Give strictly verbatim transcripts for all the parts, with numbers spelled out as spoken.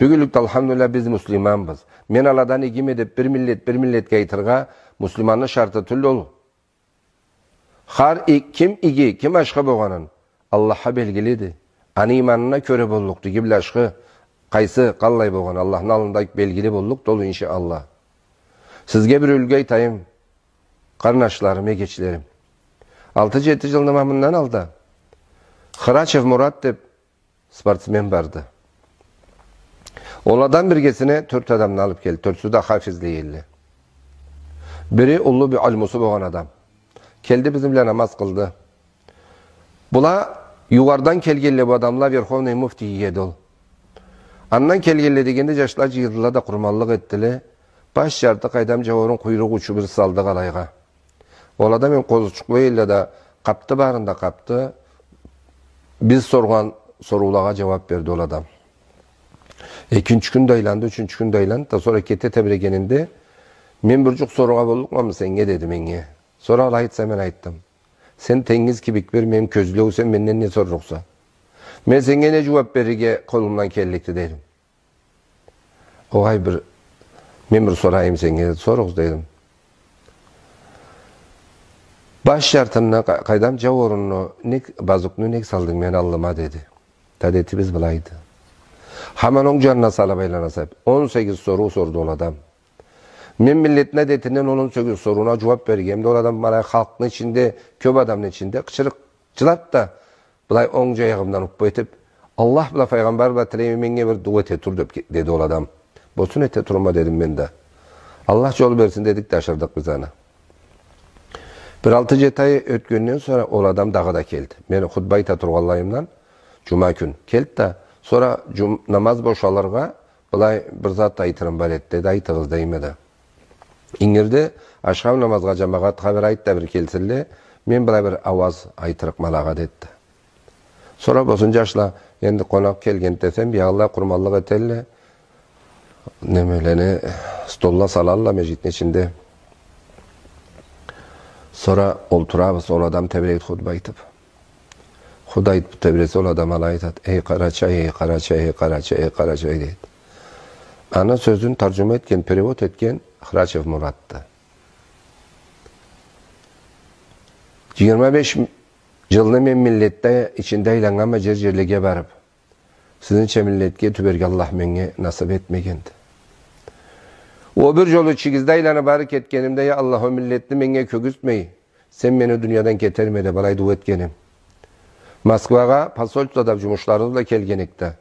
Бюгюнлюкде, алхамдулиллях, биз муслиманбыз. Мен аладан игиме деп бир миллет бир миллетге айтыргъа, муслиманны шарты тюлдю ол. Хар и-, ким иги, ким ашхы болгъанын Аллахха белгилиди. Аны иманына кёре боллукъду, иги бла ашхы, къайсы, къаллай болгъаны Аллахны аллында белгили боллукъду ол, иншаАллах. Сизге бир юлгю айтайым, къарнашларым, эгечлерим. Алты-джети джылны ма мындан алда Храчев Мурат деп спортсмен барды. Ол адам биргесине тёрт адамны алып келди. Тёртюсю да хафизле элле. Бири уллу бир илмусу болгъан адам. Келди, бизни бла намаз къылды. Была югъардан келгенле бу адамла, верховный муфтий эди ол. Андан келгенле дегенде, джашла джыйылдыла да къурманлыкъ этдиле. Баш джарты, къайдам, джауурун къуйрукъ учу бир салдыкъ алайгъа. Ол адам эм къозучукъла элле да къапды, барын да къапды. Биз соргъан соруулагъа джууап берди ол адам. Экинчи кюн да айланды, ючюнчю кюн да айланды да, сора кете тебирегенинде, мен бир джукъ сорургъа боллукъмамы сеннге, деди меннге. Сора алай айтса, мен айтдым. Сен тенгиз кибик бир, мен кёзлеу, сен менден не сорлукъса? Мен сеннге не джууап берирге къолумдан келликди, дедим. Огъай, бир, мен бир сорайым сеннге, деди. Соругъуз, дедим. Баш джартыны, къа-, къайдам, джауурунну, нек, базукну нек салдынг мени аллыма, деди. Да, адетибиз былайды. Хаман онг джанына салып айланаса, он сегиз соруу сорду ол адам. Мен миллетни адетинден он, он сегиз сорууна джууап бергеним да, ол адам былай халкъны ичинде, кёп адамны ичинде къычырыкъ джылап да, былай онг джаягъымдан уппа этип, Аллах бла, файгъамбар бла тилейме, меннге бир дуа эте тур, деп ке-, деди ол адам. Болсун, эте турма, дедим мен да. Аллах джол берсин, дедик да, ашырдыкъ биз аны. Бир алты-джети ай ётгенден сора ол адам дагъыда келди. Мен хутба айта тургъанлайымдан, джума кюн келди да, сора джум-, намаз бошалыргъа, былай бир зат айтырым бар эди, деди, айтыгъыз, дейме да. Ингирде ашхам намазгъа джамагъатха бир айт да, бир келсинле, мен былай бир ауаз айтырыкъма алагъа, деди. Сора болсун, джашла, энди къонакъ келген десем, биягъыла къурманлыкъ этелле, немелени, столла салалла межгитни ичинде. Сора олтурабыз, ол адам тебирейди хутба айтып. Хутба айтып тебиресе, ол адам алай айтады: «Эй, Къарачай, эй, Къарачай, эй, Къарачай, эй, Къарачай», — дейди. Аны сёзюн тарджума этген, перевод этген Храчев Муратды. Джыйырма беш джылны мен миллетни ичинде айланнганма, джер-джерлеге барып. Сизнича миллетге тюберге Аллах меннге насып этмегенди. Ол бир джолу ичигизде айланып ары кетгенимде: «Я Аллах, ол миллетни меннге кёргюзтмей, сен мени дуниядан кетерме», — деп алай дуа этгеним. Москвагъа посольствода джумушларыбыз бла келген эдик да,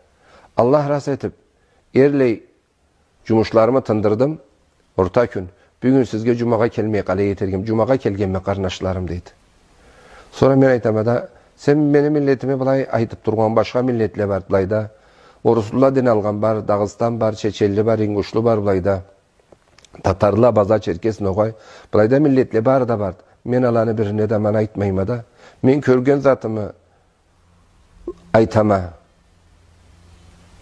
Аллах раст этип, эрлай джумушларымы тындырдым. Орта кюн: «Бюгюн сизге джумагъа келмей къалай этер эдим, джумагъа келгенме, къарнашларым», — дейди. Сора мен айтама да: «Сен мени миллетиме былай айтып тургъан, башха миллетле бар былайда. Орусла дин алгъан бар, Дагъыстан бар, чеченли бар, ингушлу бар былайда. Татарла, абаза, черкес, ногъай. Былайда миллетле бары да бар. Мен аланы бирине да аман айтмайма да. Мен кёрген затымы айтама.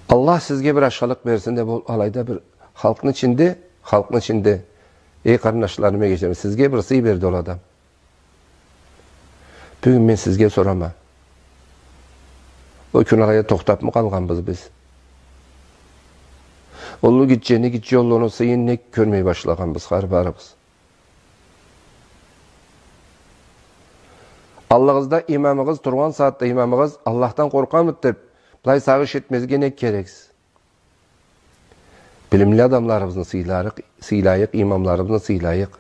Аллах сизге бир ашхылыкъ берсин», — деп, ол алайда бир халкъны ичинде, халкъны ичинде, эй къарнашларым, эгечлерим, сизге бир сый берди ол адам. Бюгюн мен сизге сорама. Ол кюн алайда тохтапмы къалгъанбыз биз? Уллу гитчени, гитче уллуну сыйын нек кёрмей башлагъанбыз хар барыбыз? Аллыгъызда имамыгъыз, тургъан сагъатда имамыгъыз Аллахдан къоркъамыды деп, былай сагъыш этмезге нек керексиз? Билимли адамларыбызны сыйларыкъ, сыйлайыкъ, имамларыбызны сыйлайыкъ.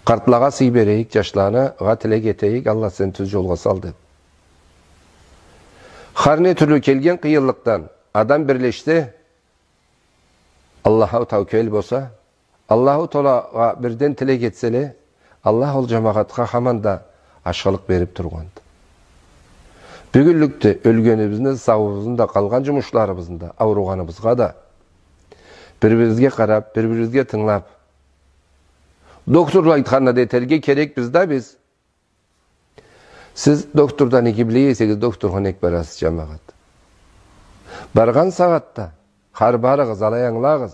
Къартлагъа сый берейик, джашлагъа тилек этейик, Аллах сени тюз джолгъа сал деп. Хар не тюрлю келген къыйынлыкъдан адам бирлешсе, Аллахха таукел болса, Аллаху Таалагъа бирден тилек этселе, Аллах ол джамагъатха хаман да ашхылыкъ берип тургъанды. Бюгюнлюкде ёлгенибизни, сауубузну да, къалгъан джумушларыбызны да, ауругъаныбызгъа да бир-бирибизге къарап, бир-бирибизге тынгылап, докторла айтханны да этерге керекбиз да биз. Сиз доктордан иги биле эсегиз, докторгъа нек барасыз, джамагъат? Баргъан сагъатда, хар барыгъыз, алай ангылагъыз.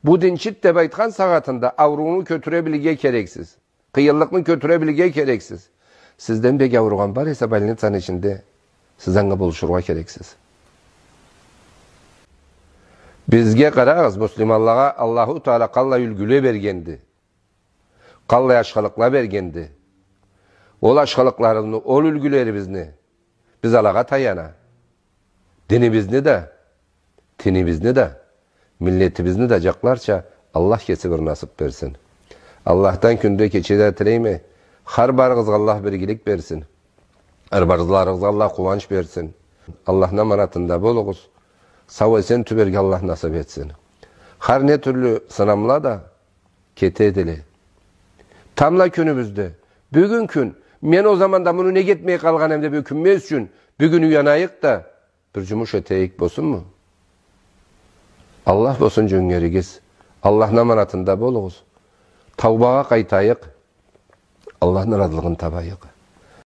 Бу динчиди деп айтхан сагъатында аурууну кётюре билирге керексиз. Къыйынлыкъны кётюре билирге керексиз. Сизден бек ауругъан бар эсе больницаны ичинде, сиз анга болушургъа керексиз. Бизге къарагъыз, муслиманлагъа Аллаху Таала къаллай юлгюле бергенди. Къаллай ашхылыкъла бергенди. Ол ашхылыкъларыбызны, ол юлгюлерибизни биз алагъа таяна. Динибизни да, тинибизни да, миллетибизни да джакъларча Аллах кеси бир насыб берсин. Аллахдан кюнде, кечеде тилейме, хар барыгъызгъа Аллах бир игилик берсин. Хар барыгъызгъа Аллах къууанч берсин. Аллахны аманатында болугъуз. Сау-эсен тюберге Аллах насыб этсин. Хар не тюрлю сынамла да кетедиле. Тамбла кюнюбюзде, бюгюн кюн, мен ол заманда муну неге этмей къалгъан эдим деб ёкюнмез ючюн, бюгюн уянайыкъ да, бир джумуш этейик, болсунму? Аллах болсун джёнгеригиз. Аллахны аманатында болугъуз. Таубагъа къайтайыкъ. Аллахны ыразылыгъын табайыкъ.